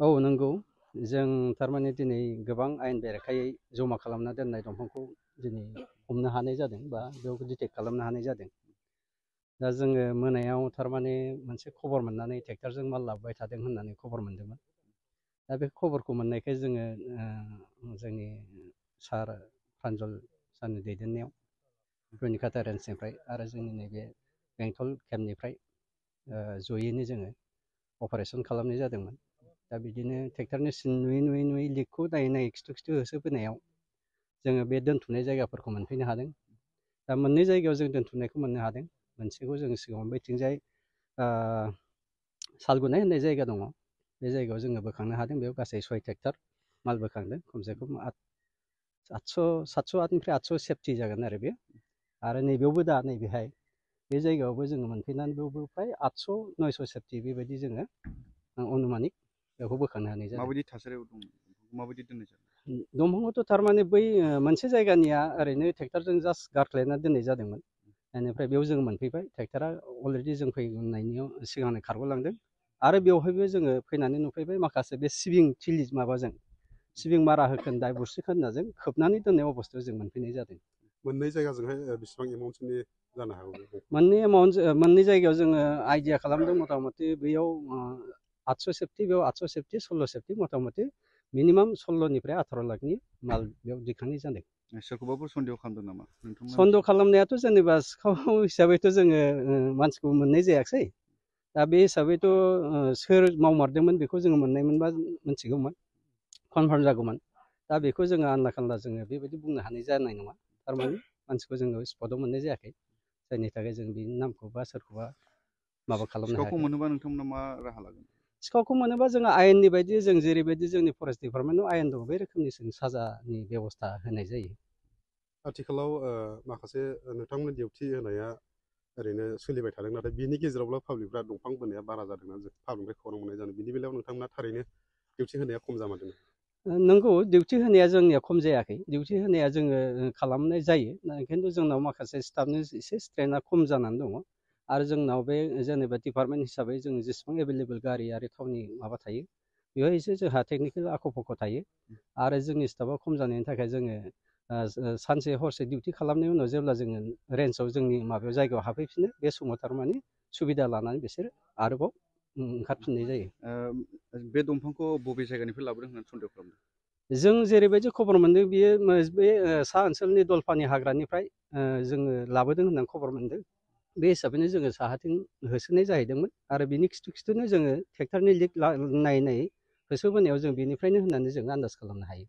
औ नंगौ जों थारमाने दिनै गोबां आयेन बेरेखायै जमा खालामना दोननाय दंफांखौ दिनै हमनो हानाय जादों बा बेयाव डिटेक्ट खालामनो हानाय जादों। दा जोङो मोनायाव थारमाने मोनसे खबर मोननानै ट्रेक्टरजों माल लाबोबाय थादों होननानै खबर मोन्दोंमोन। दा बे खबरखौ मोननायखाय जोङो जोंनि सार प्रान्जल सारनि दैदेननायाव रुनिकाटा रेन्जनिफ्राय आरो जोंनि नैबे बेंटल केम्पनिफ्राय जयैनो जोङो अपारेसन खालामनाय जादोंमोन। दा बिदिनो ट्रेक्टरनि सिन नुयै लिकखौ नायै खिथु होसोबोनायाव जोङो बे दोनथुमनाय जायगाफोरखौ मोनफैनो हादों। दा मोननै जायगायाव जों दोनथुमनायखौ मोननो हादों। मोनसेखौ जोङो सिगाङाव बैथिंजाय सालगुनाय होननाय जायगा दङ, बे जायगायाव जोङो बोखांनो हादों। बेयाव गासै 6 ट्रेक्टर माल बोखांदों। खमसे खम 708निफ्राय 800 सेफटि जागोन आरो बे। आरो नैबेयावबो दा नैबेहाय बे जायगायावबो जोङो मोनफैनानै बेयावबो फ्राय 800-900 सेफटि बेबायदि जोङो अनुमानिक बेखौ बोखांनो हानाय जादों। माबायदि थासारियाव दं, माबायदि दोननाय जादों? दंफांखौथ' थारमाने बै मोनसे जायगानिया ओरैनो ट्रेक्टरजों जास्ट गारख्लायना दोननाय जादोंमोन। बेनिफ्राय बेयाव जों मोनफैबाय। ट्रेक्टरा अलरेडि जों फैनायनि सिगांनो खारग'लांदों। आरो बेवहायबो जोङो फैनानै नुफैबाय माखासे बे सिबिं थिलि माबाजों सिबिं मारा होखोन्दा बुस्रि खोन्दाजों खोबनानै दोननाय अबस्थायाव जों मोनफैनाय जादों। मोननै जायगाजोंहाय बेसेबां एमाउन्टसोनि जानो हागौ बे? मोननै जायगायाव जोङो आइडिया खालामदों मथा मथि बेयाव 800 सेफटि, बेयाव 800 सेफटि, 16 सेफटि, मथा मथि मिनिमाम 16निफ्राय 18 लाखनि माल बेयाव दिखांनाय जादों। सोरखौबाफोर सन्देह खालामदों नामा नोंथांमोना? सन्देह खालामनायाथ' जेनेबा सिखाव हिसाबैथ' जोङो मानसिखौ मोननाय जायाखिसै। दा बे हिसाबैथ' सोर मावमारदोंमोन बेखौ जोङो मोननाय मोनबा मोनथिगौमोन, कनफार्म जागौमोन। दा बेखौ जोङो आनला खानला जोङो बेबायदि बुंनो हानाय जानाय नङा। थारमाने मानसिखौ जोङो स्पटआव मोननाय जायाखै, जायनि थाखाय जों बिनि नामखौ बा सोरखौबा माबा खालामनो हायाखै। सिखावखौ मोनोबा नोंथांमोना मा राहा लागोन? सिखावखौ मोनोबा जोङो आयेननि बायदि जों जेरैबायदि जोंनि फरेस्ट डिपार्टमेन्टआव आयेन दं बे रोखोमनि जों साजानि बेब'स्था होनाय जायो। आथिखालाव माखासे नोंथांमोननि डिउटि होनाया ओरैनो सोलिबाय थादों, नाथाय बिनि गेजेरावबो पाब्लिकफ्रा दंफां बोनाया बारा जादोंना पाब्लिकनिफ्राय खौरां मोननाय जादों। बिनि बेलायाव नोंथांमोना थारैनो डिउटि होनाया खम जामारदों? नंगौ, डिउटि होनाया जोंनिया खम जायाखै। डिउटि होनाया जोङो खालामनाय जायो, खिन्थु जोंनाव माखासे स्टाफनि एसे स्ट्रेन्थआ खम जानानै दङ। आरो जोंनाव बे जेनेबा डिपार्टमेन्ट हिसाबै जों जेसेबां एभेलेबेल गारि आरो थावनि माबा थायो, बेवहाय एसे जोंहा टेकनिकेल आख' फाख' थायो। आरो जोंनि स्टाफआ खम जानायनि थाखाय जोङो सानसे हरसे डिउटि खालामनायनि उनाव जेब्ला जोङो रेन्जआव जोंनि माबायाव जायगायाव हाबफैफिनो, बे समाव थारमाने सुबिदा लानानै बिसोर आरोबाव ओंखारफिननाय जायो। बे दंफांखौ बबे जायगानिफ्राय लाबोदों होननानै सन्देह खालामदों? जों जेरैबायदि खबर मोनदों बियो बे सा ओनसोलनि दलफानि हाग्रानिफ्राय जोङो लाबोदों होननानै खबर मोनदों। बे हिसाबैनो जोङो साहाथिं होसोनाय जाहैदोंमोन। आरो बिनि खिथुनो जोङो ट्रेक्टरनि लिक नायै होसोबोनायाव जों बेनिफ्रायनो होननानै जों आन्दाज खालामनो हायो।